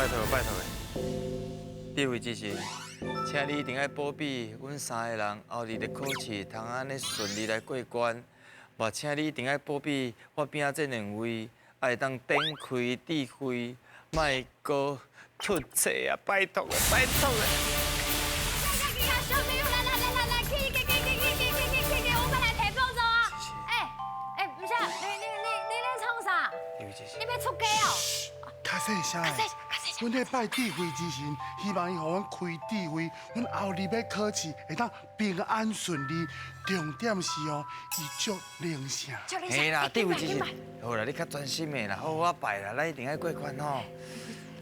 拜託拜託的，智慧之神，請你一定愛保庇阮三个人後日的考試通按呢順利來過關。嘛，請你一定愛保庇我邊仔這兩位，會當展開智慧，莫閣出錯啊！拜託的，拜託的。小朋友，來來來來來，去去去去去去去去去，我們來提寶藏啊！欸欸，毋是，你咧創啥？你欲出家哦？較細聲，阮咧拜智慧之神，希望伊予阮開智慧，阮後日欲考試會當平安順利。重點是哦，伊足靈性。嘿啦，智慧之神，好啦，你較專心的啦，好好拜啦，咱一定愛過關吼。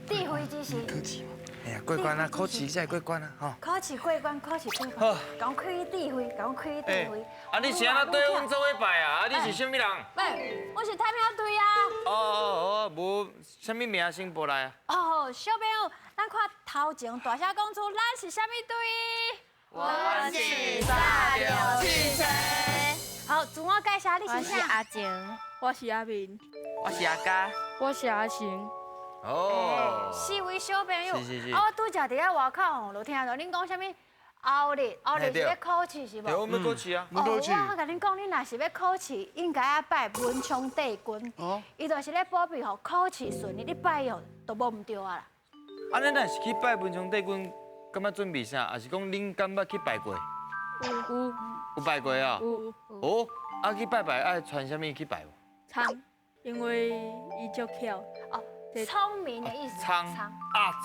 智慧之神。考試。哎呀，過關啊，考試才會過關啊，吼。考試過關，考試過關。講開智慧，講開智慧。啊，你是按怎綴阮做伙拜啊？啊，你是啥物人？喂，我是太平隊啊。哦哦哦，無啥物名先報來啊。哦，小朋友，咱看頭前大聲講出，咱是啥物隊？我是炸著汽車。好，自我介紹，你是啥？我是阿晴，我是阿明，我是阿嘉，我是阿成。哦，四位小朋友，是是是。啊，我拄才佇遐外口吼，就聽到恁講啥物後日，後日是欲考試是無？對，我們考試啊。哦，我共恁講，恁若是欲考試，應該愛拜文昌帝君。哦。伊就是咧保庇吼，考試順利，你拜伊吼都無毋對啊啦。啊，恁若是去拜文昌帝君，敢捌準備啥？抑是講恁敢捌去拜過？有。有拜過啊？有。哦，啊去拜拜愛穿啥物去拜無？蒼，因為伊足巧。哦。聰明的意思。聰啊，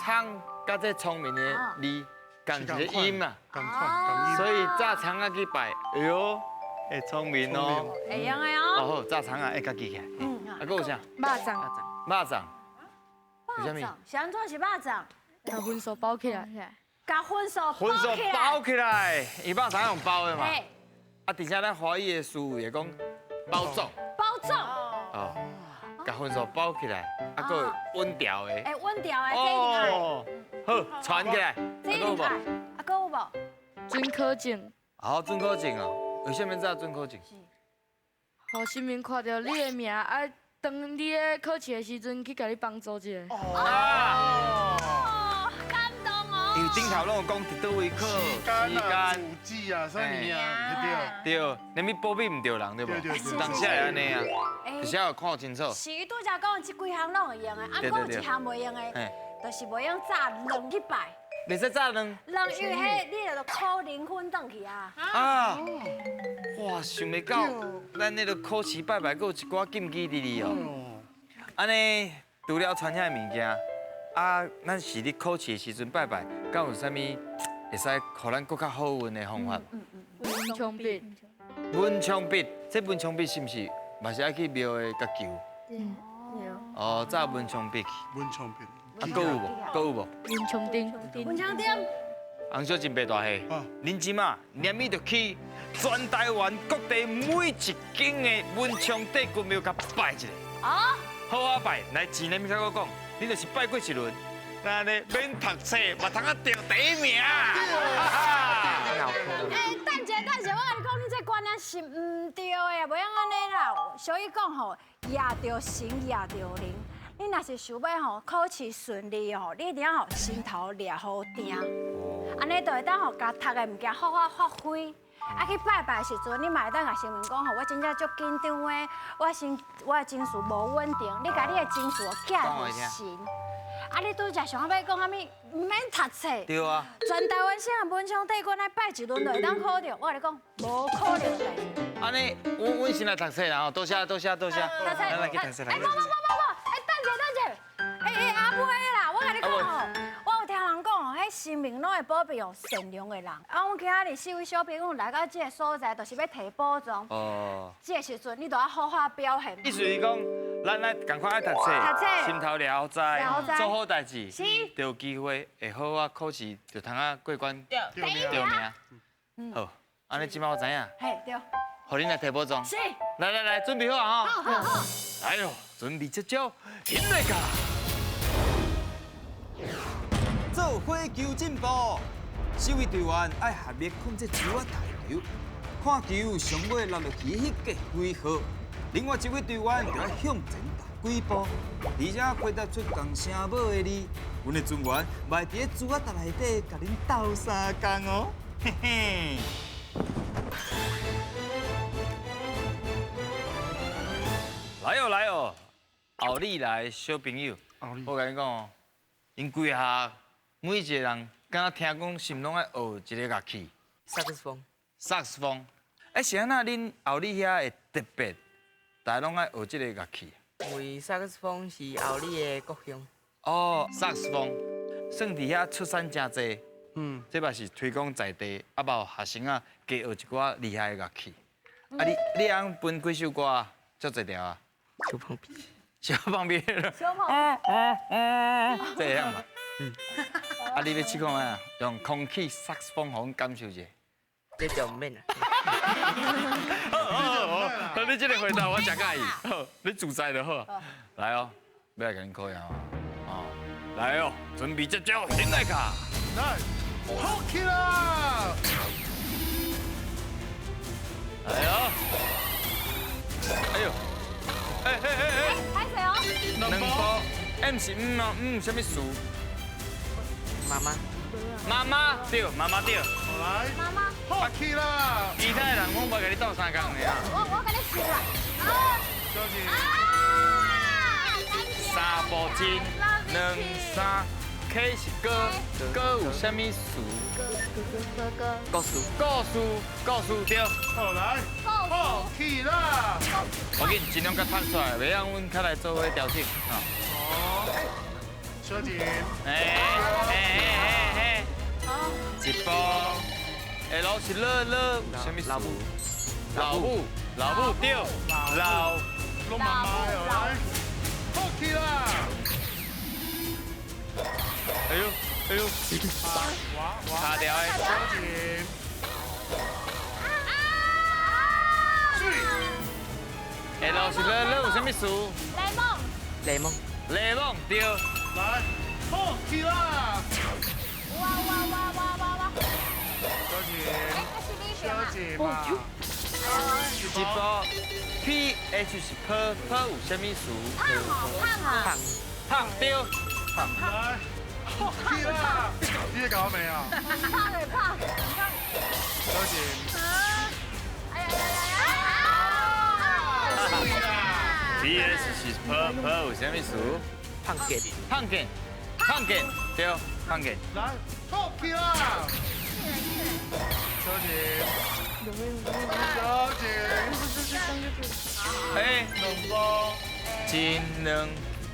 聰，佮這聰明的字仝一个音嘛，仝款，所以紮蔥仔去拜，哎喲，會聰明哦，會用的哦。哦好，紮蔥仔會共記起來。嗯，啊，閣有啥？肉粽。肉粽。肉粽，是按怎是肉粽？共分數包起來。共分數分數包起來，伊肉粽用包的嘛。啊，而且咱華語的詞彙會講包粽。包粽。哦。共分數包起來，啊，閣穩調的。欸，穩調的，這一定愛。好，傳起來。這一定愛。啊，閣有無？准考證。好，准考證哦。為啥物紮准考證？予神明看著你的名，啊，當你咧考試的時陣去共你幫助一下。哦，感動哦。因為頂頭攏有講佇佗位考，時間、住址啊，啥物啊，對。對，連物保庇毋著人，對無？當時會按呢啊。而且有看清楚。是伊拄才講這幾項攏會用的，啊，閣有一項袂用的，就是袂用紮卵去拜。袂使紮卵。卵因為彼你就考靈魂轉去啊。啊！哇，想袂到，咱彼个考試拜拜，閣有一寡禁忌佇裡哦。按呢，除了傳遐物件，啊，咱是咧考試的時陣拜拜，敢有啥物會使予咱閣較好運的方法？文昌筆。文昌筆，這文昌筆是毋是？嘛是愛去廟的共求。對。哦，紮文昌筆去。文昌筆。啊，閣有無？閣有無？文昌燈。文昌燈。洪小真白大歲。恁這馬連伊就去全台灣各地每一間的文昌帝君廟共拜一下。哦。好好拜，來錢連較閣講，你就是拜過一輪，那呢免讀冊，嘛通啊著第一名。欸，等者，等者，我共你講，你這觀念是毋對的，袂用按呢啦。俗語講吼，掖著神，掖著靈。你若是想欲吼考試順利吼，你一定要吼心頭掠予定，按呢就會當吼共讀的物件好好發揮。啊，去拜拜的時陣，你嘛會當共神明講吼，我真正足緊張的，我的情緒無穩定，你共你的情緒寄予神。啊，你拄才上仔欲講啥物？毋免讀冊。對啊。全台灣省的文昌帝君來拜一輪就會當考著，我共你講，無可能代誌。按呢，阮先來讀冊啦吼，多謝多謝多謝。讀冊。咱來去讀冊來。欸，無無無無無，欸，等者等者，欸欸，阿妹啦，我共你講吼，我有聽人講吼，彼神明攏會保庇哦善良的人。啊，阮今仔日四位小朋友來到這个所在，就是欲提寶藏。哦。這个時陣，你都要好好表現。意思是講，咱來仝款愛讀冊，讀冊，心頭掠予知，做好代誌，就有機會會好好考試，就通啊過關，對名。好，按呢這擺我知影。嘿，對。予恁來提寶藏。是。來來來，準備好啊！好好好。來嘍，準備這招，起來噶！做火球進步，四位隊員愛合力控制球仔彈球，看球上尾落落去彼個幾號，另外一位隊員就愛向前踏幾步，而且回答出仝聲母的字。阮的專員嘛會佇咧珠仔台內底共恁鬥相共哦，嘿嘿。來哦來哦，後日來小朋友，我共你講哦，𪜶規下每一個人，敢若聽講是毋攏愛學一個樂器？薩克斯風。薩克斯風。欸，是按怎恁後里遐會特別，大家攏愛學這個樂器？因為薩克斯風是後里的國鄉。哦，薩克斯風，算佇遐出產誠濟，嗯，這嘛是推廣在地，啊，嘛有學生啊，加學一寡厲害的樂器。啊，你會曉分幾首歌啊？足濟條啊？小旁邊。小旁邊。小旁邊。這會曉嘛？嗯。啊，你欲試看覓啊？用空氣薩克斯風，予阮感受一下。這就毋免啦。好，好，好，你這個回答我誠佮意。好，你自在就好。來哦，欲來共恁考驗哦。來哦，準備接招，先來卡。來，好起啦！來哦。哎呦，哎哎哎哎，歹勢哦。兩步，M 是毋哦，毋啥物事？媽媽。媽媽對，媽媽對。來，媽媽。好起啦！其他的人我無共你鬥相共的啊。我共你想啦。小姐。三步進，兩三，K 是歌，歌有啥物事？哥哥。故事。故事，故事對。好來。好起啦！我緊盡量共探出來，袂讓阮較來做伙調整。哦。小姐。哎哎哎哎。一步。L 是樂樂，啥物事？老母。老母，老母對。老。攏媽媽的來。好起啦！哎呦，哎呦，卡掉的。小姐。水。 L 是樂樂，有啥物事？雷夢。雷夢。雷夢對。來，好起啦！哇哇哇哇哇哇！小姐。哎，這是你小姐嘛。一步，P H 是泡，泡有啥物事？胖哦，胖啊。胖。胖對。胖。來，好起啦！你會搞沒啊？胖的胖。小姐。哎呀呀呀呀！ P S 是泡，泡有啥物事？胖健。胖健，胖健對，胖健。來，好起啦！小姐。小姐。哎，兩步。一兩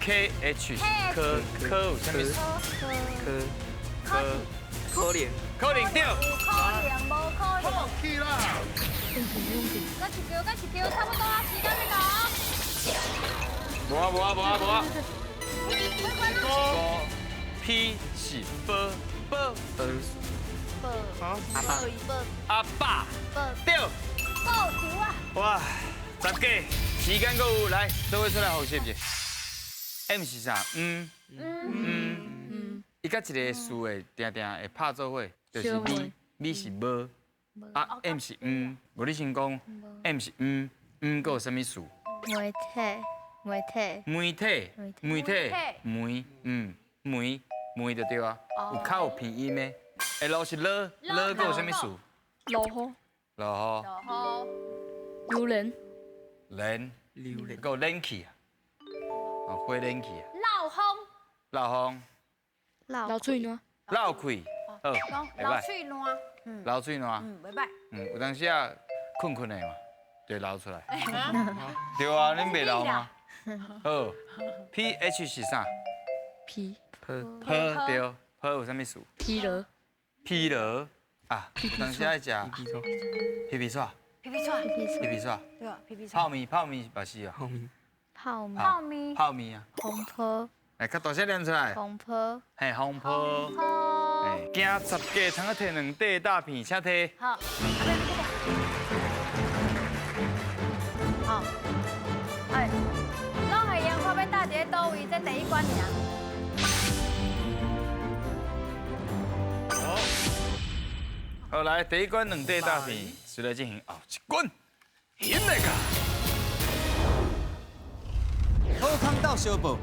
K H 科科有啥物事？科科可能。可能對。有可能，無可能。好起啦！閣一球，閣一球，差不多啊，時間欲到。無啊無啊無啊無啊。一 P 是波波波。阿爸。阿爸。對。够球啊！哇，十個，時間閣有，來，做伙出來複習一下。M 是啥？嗯嗯嗯。伊佮一個詞會定定會拍做伙，就是 V，V 是無，啊 M 是毋，無你先講 M 是毋，毋閣有啥物詞？媒體，媒體。媒體，媒體，媒，嗯，媒，媒就對啊。有較有拼音的。L 是樂，樂閣有啥物詞？落雨。落雨。落雨。榴蓮。蓮。榴蓮。閣有冷氣啊，哦，火冷氣啊。漏風。漏風。流喙瀾。漏氣。好，流喙瀾。流喙瀾。嗯，袂歹。嗯，有當時啊，睏睏的嘛，就會流出來。對啊，恁袂流嗎？好，P H 是啥？P。泡。對，泡有啥物事？疲勞。疲勞啊，有當時愛食皮皮剉。皮皮剉。皮皮剉。對啊，皮皮剉。泡麵，泡麵嘛是啊。泡麵。泡麵。泡麵。泡麵啊。風波。來，較大聲念出來。風波。嘿，風波。嘿，驚十個通啊提兩塊大片，請提。好。好。哎，攏會用，看欲搭佇咧佗位，這第一關爾。好，來第一關兩塊大片，誰來進行後一關？先來卡。好康斗相报，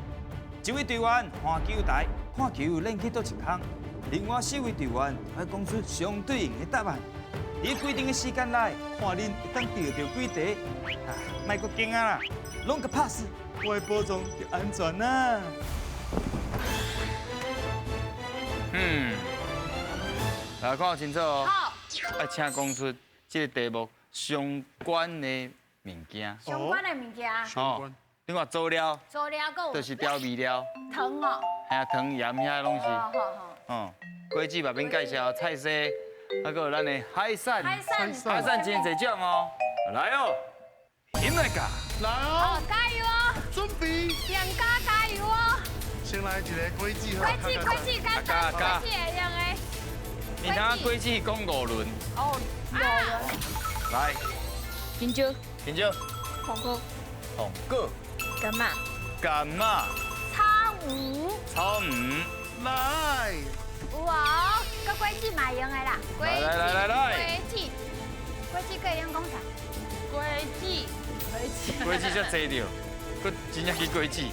一位队员换球台，看球练去佗一空；另外四位队员爱讲出相对应的答案。伫规定的时间内，看恁会当得著几题。啊，莫阁惊啊啦，拢共拍死，我的宝藏就安全啦。嗯，来看清楚哦。好。爱请讲出这个题目相关的物件。相关的物件。哦。你看佐料。佐料阁有。就是调味料。糖哦。嘿啊，糖盐遐拢是。好好。哦，果子嘛免介绍，菜色，啊，阁有咱的海产。海产。海产真济种哦。来哦，饮来噶。来哦。好，加油哦。准备。店家加油哦。先来一个果子。果子，果子，简单，果子会用的。你听果子讲五轮。哦，五轮。来。香蕉。香蕉。红果。红果。柑仔。柑仔。草鱼。草鱼。来。有哦，阁果子嘛会用的啦。来来来来。果子，果子阁会用讲啥？果子。果子。果子遮济著，阁真正去果子。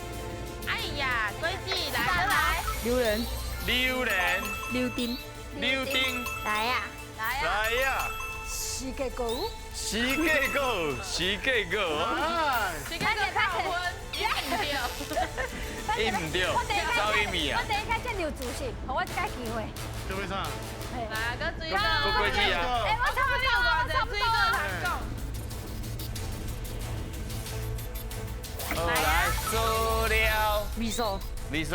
哎呀，果子来来。榴莲。榴莲。柳丁。柳丁。来呀。来呀。来呀。四个果。四个果，四个果。四个果扣分，伊毋对。伊毋对，走伊面啊。我第一开始有自信，予我这个机会。这位啥？来啊，阁水果。阁果子啊。哎，我差不多，我差不多。好，来，佐料。味噌。味噌。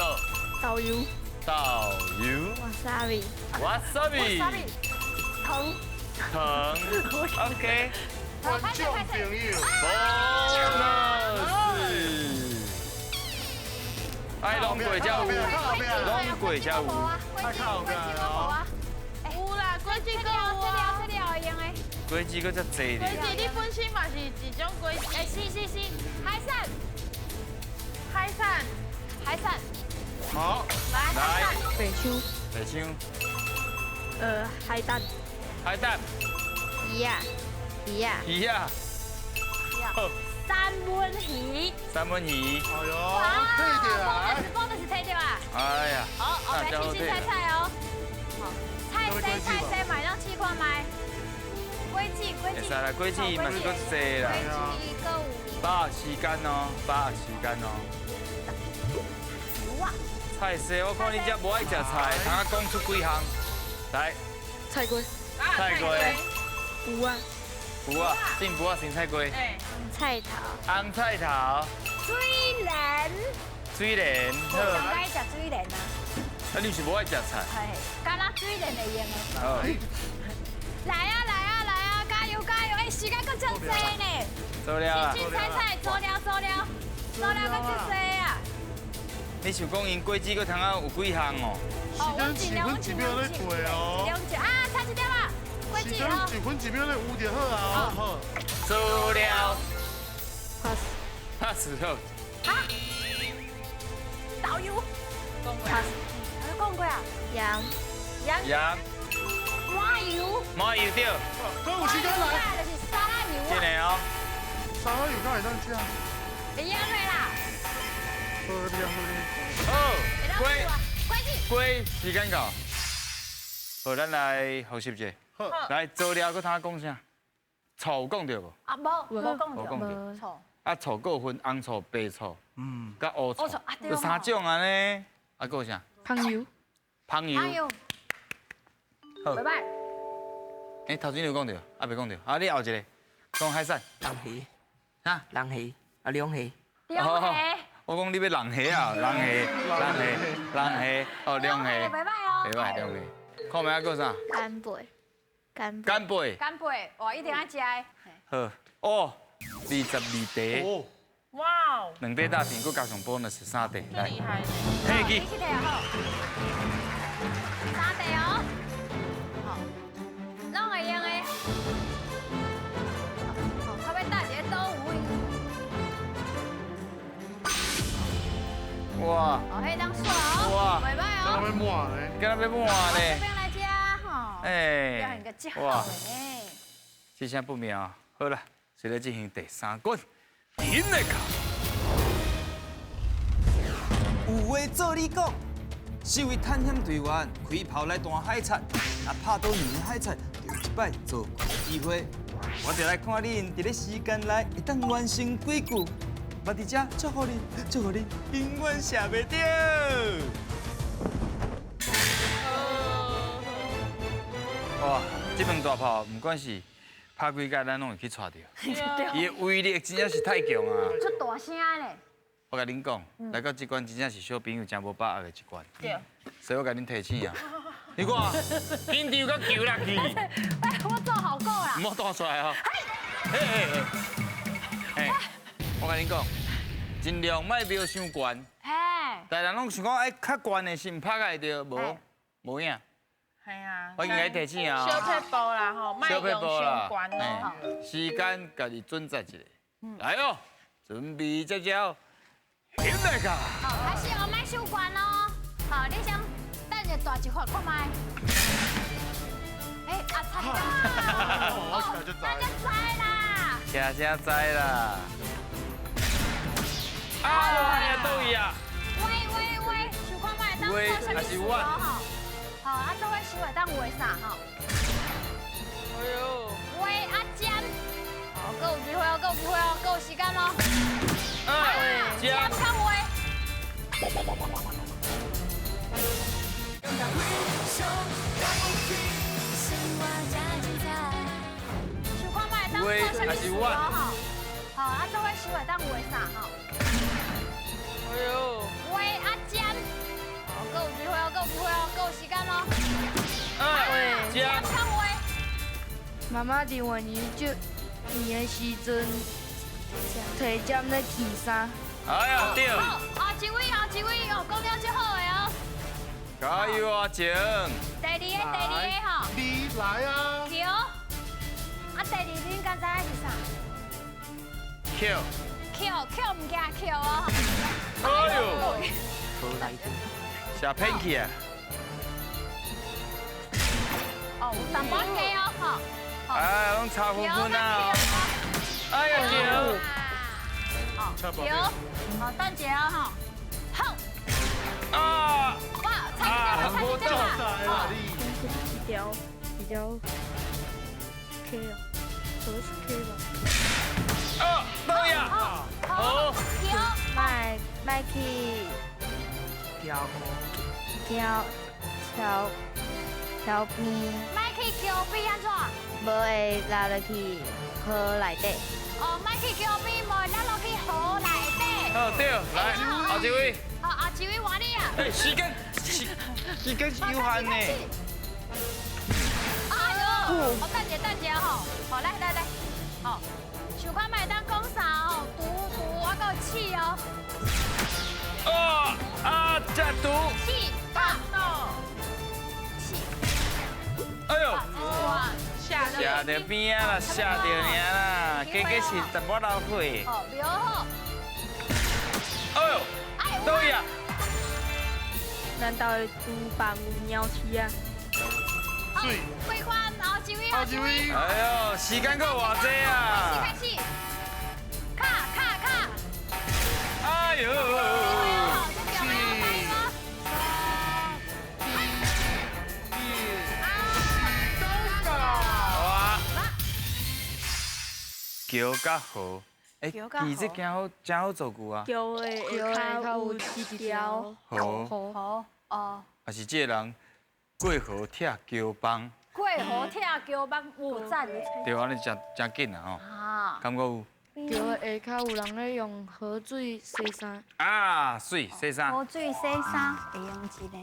豆油。豆油。わさび。わさび。糖。糖。OK。观众朋友。 Bonus。哎，拢过才有，拢过才有。太靠边哦。有啦，果子阁有啊。这了会用的。果子阁遮济果子你本身嘛是一种果子。哎，是是是，海产。海产。海产。好。来。来。白鲳。白鲳。海胆。海胆。鱼仔。鱼仔。鱼仔。三文鱼。三文鱼。哎呦，提著啊！ bonus 提著啊！哎呀。好，我来试试菜菜哦。好，菜色菜色买当试看觅。果子果子。会使啦，果子嘛是阁济啦。果子阁有。把握时间哦，把握时间哦。有啊。菜色，我看你这无爱食菜，通仔讲出几项。来。菜龟。菜龟。有啊。有啊，进步啊，生菜龟。菜头。红菜头。水莲。水莲。我上爱食水莲啊。啊，你是无爱食菜？嘿，敢若水莲会用的。好。来啊来啊来啊，加油加油！哎，时间阁真济呢。做了。青青菜菜，做了做了，做了阁真济啊。你想讲𪜶果子阁通仔有几项哦？时间1分1秒咧过哦。啊，差一点啊。时间1分1秒咧有就好啊。好。做了。 pass。 pass 好。啊？导游。讲过。 pass。我讲过啊。羊。羊。羊。麻油。麻油对。阁有时间来。就是沙拉油。真的哦。沙拉油敢会当食？会用的啦。好，你好。好。龟。龟。时间到。好，咱来复习一下。来，佐料阁通讲啥？醋有讲著无？啊，无，无讲著。无讲著。醋。啊，醋阁有分红醋、白醋，佮乌醋，有三种安呢。啊，阁有啥？香油。香油。香油。好。拜拜。欸，头先你有讲著，啊，未讲著。啊，你后一个讲海产。龙虾。啥？龙虾。啊，龙虾。龙虾。我讲你欲龙虾啊，龙虾，龙虾，龙虾，哦，龙虾。袂歹哦。袂歹，龙虾。看觅阁啥？干贝。干干贝。干贝，哇，一定爱食的。好，哦，22题。哇哦。两块大饼，阁加上 bonus 3块，来。厉害。提去。去提好。3块哦。好，拢会用的。好，较欲搭一个倒位。哇。哦，彼当煞哦。哇。袂歹哦。敢若欲满呢？敢若欲满呢？这边来食吼。哎。表现个真好呢。这声不妙。好啦，现在进行第三关，赢来卡。有话做你讲。四位探险队员开炮来弹海贼，若拍到两个海贼，就有一摆做机会。我就来看恁伫咧时间内会当完成几句。嘛伫遮祝福恁，祝福恁永远射袂著。哇，这门大炮，不管是拍几摆，咱拢会去踹著。伊的威力真正是太强啊！出大声咧。我共恁讲，来到这关真正是小朋友真无把握的一关。对。所以我共恁提醒啊，你看，紧张到球落去。哎，我做好够啦。毋好弹出来哦。嘿嘿嘿。我共恁讲，尽量莫瞄伤悬。嘿。大人拢想讲，哎，较悬的是毋拍会著，无，无影。系啊。我应该提醒啊。小撇步啦吼，莫用伤悬哦。时间家己准则一下。来哦，准备接招。起来噶！好，开始哦，莫伤悬哦。好，你先等下大一发看觅。哎，啊，差不多。我就知啦。听声知啦。啊，呀，倒位啊！喂喂喂，想看觅当做啥物事哦？吼，好，啊，做伙想会当画啥吼？哎呦！画啊尖，好，阁有机会哦，阁有机会哦，阁有时间哦。尖较画。想看觅当做啥物事哦？吼，好，啊，做伙想会当画啥吼？哎呦！画啊尖，好，阁有机会哦，阁有机会哦，阁有时间哦。尖较画。妈妈伫换衣就年的时阵，提针咧起衫。哎呀，对。好，后一位，后一位哦，讲了足好的哦。加油阿晴。第二个，第二个吼。你来啊。桥。啊，第二恁敢知影是啥？桥。桥，桥毋惊桥哦。哎呦。射偏去啊。哦，有淡薄加哦，吼。哎，拢差分分啊。哎呀，桥。桥，好，等一下哦，吼。好。啊！哇，差一点，差一点啦。一条比较 K 哦，河是 K 吧？啊，对呀。好。桥。麦麦去。桥。桥桥桥边。莫去桥边按怎？无会落落去河内底。哦，莫去桥边，无会落落去河内底。好，对，来，后一位。好，后一位换你啊。哎，时间时间是有限的。哎呦，我等下等下吼，好来来来，好，想看觅当讲啥吼？毒毒啊，阁有刺哦。哦啊，食毒。刺打刺。哎呦。射到边啊啦，射到尔啦，加加是淡薄流血。哦，袂好。哎呦，对呀。咱兜的厨房有鸟鼠啊？水。过关，后一位，后一位。哎呦，时间阁偌济啊！开始，开始。卡卡卡。哎呦。桥甲河，哎，其实真好，真好造句啊。桥的下跤有一条河，河哦。啊是这个人过河拆桥帮。过河拆桥帮有赞的。对，按呢真真紧啊吼。啊。感觉有。桥的下跤有人咧用河水洗衫。啊，水洗衫。河水洗衫会用一个。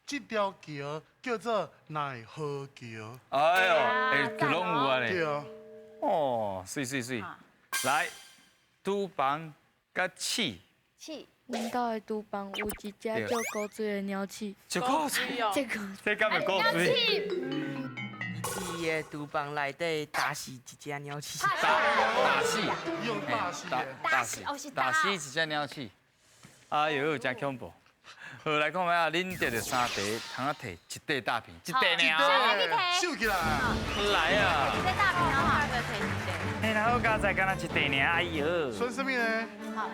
这条桥叫做奈何桥。哎呦，哎，就拢有啊咧。对啊。哦，水水水，来，厨房佮鼠。鼠。阮兜的厨房有一只足古锥的鸟鼠。足古锥这个。这敢会古锥？伊的厨房内底打死一只鸟鼠。打死。用打死。打死。打死一只鸟鼠。哎呦，真恐怖。好，来看觅啊，恁得著三块，通啊提一块大片，一块尔。收起来。来啊！一块大片啊，提一块。嘿，好好佳哉，敢若一块尔，哎哟。选什么呢？好，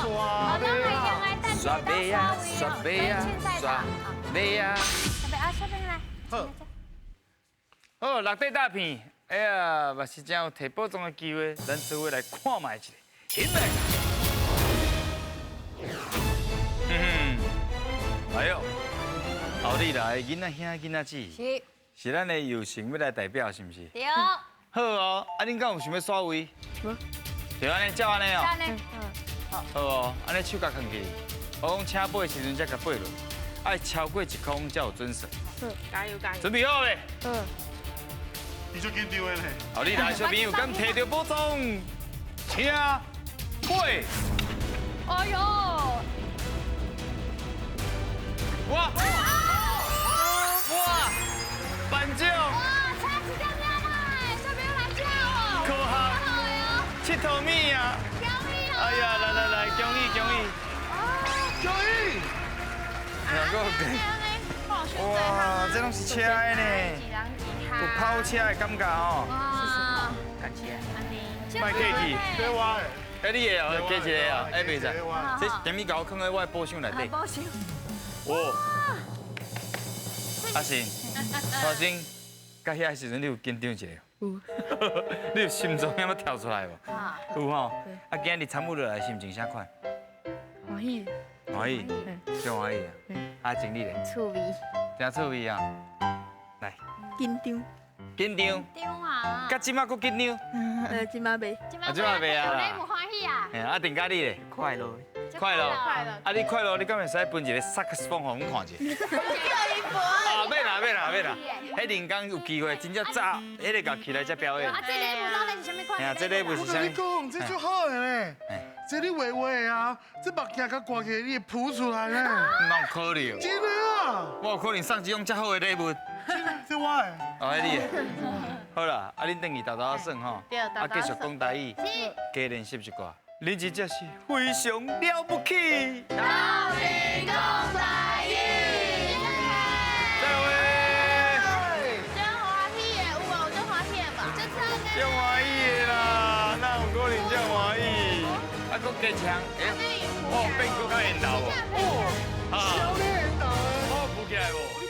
刷咱会用来等刷尾啊，刷尾啊，刷尾啊。小贝啊，小贝来。好。好，六块大片，哎呀，嘛是真有提宝藏的机会，咱做伙来看觅一下。起来。嗯哼，哎呦，后日来囡仔兄、囡仔姊，是，是咱的友情欲来代表，是毋是？对。好哦，啊，恁敢有想欲刷位？无。就按呢，照按呢哦。按呢。好哦，按呢手共囥起，我讲请飞的时阵才共飞落，爱超过一空才有准算。加油加油！准备好未？嗯。伊足紧张的呢。好，你来小朋友，敢提著宝藏，请飞。哎呦！哇！哇！班长！哇，差一点点啦，小朋友来叫哦。可好？𨑨迌物啊！恭喜哦！哎呀，来来来，恭喜恭喜！恭喜！两个哇，这拢是车的呢，有跑车的感觉哦。哇，感谢。莫客气。这我的。哎，你的哦，加一个哦，哎，袂使。这踮你共我囥在我的宝箱内底。宝箱。哇！阿信，阿信，到遐个时阵你有紧张一下？有。你有心脏有跳出来无？有吼。啊，今日参与落来心情啥款？欢喜。欢喜，真欢喜啊！啊，经理咧？趣味。真趣味啊！来。紧张。紧张。紧张啊！佮这马阁紧张？这马袂。啊，这马袂啊。你有欢喜啊？嘿，啊，定嘉你咧？快乐。快乐。快乐。啊，你快乐，你敢会使分一个萨克斯风予阮看一下？啊，免啦，免啦，免啦。彼林刚有机会，真正早，彼个共起来才表演。啊，这礼物到底是啥物款？嘿啊，这礼物是我共你讲，这足好的咧。这你画画的啊，这目镜共挂起来，你会浮出来咧。哪有可能？真的啊！我有可能送这种遮好的礼物。真的，这我的。哦，彼你的。好啦，啊，恁转去沓沓仔耍吼，啊，继续讲台语，加练习一寡。恁真正是非常了不起。斗阵讲台语。再会。真欢喜的，有无？真欢喜的吧？真真欢喜的啦，哪有可能这欢喜？啊，阁加强，哎，哦，变阁较缘投无？哦，少年缘投的，哦，浮起来无？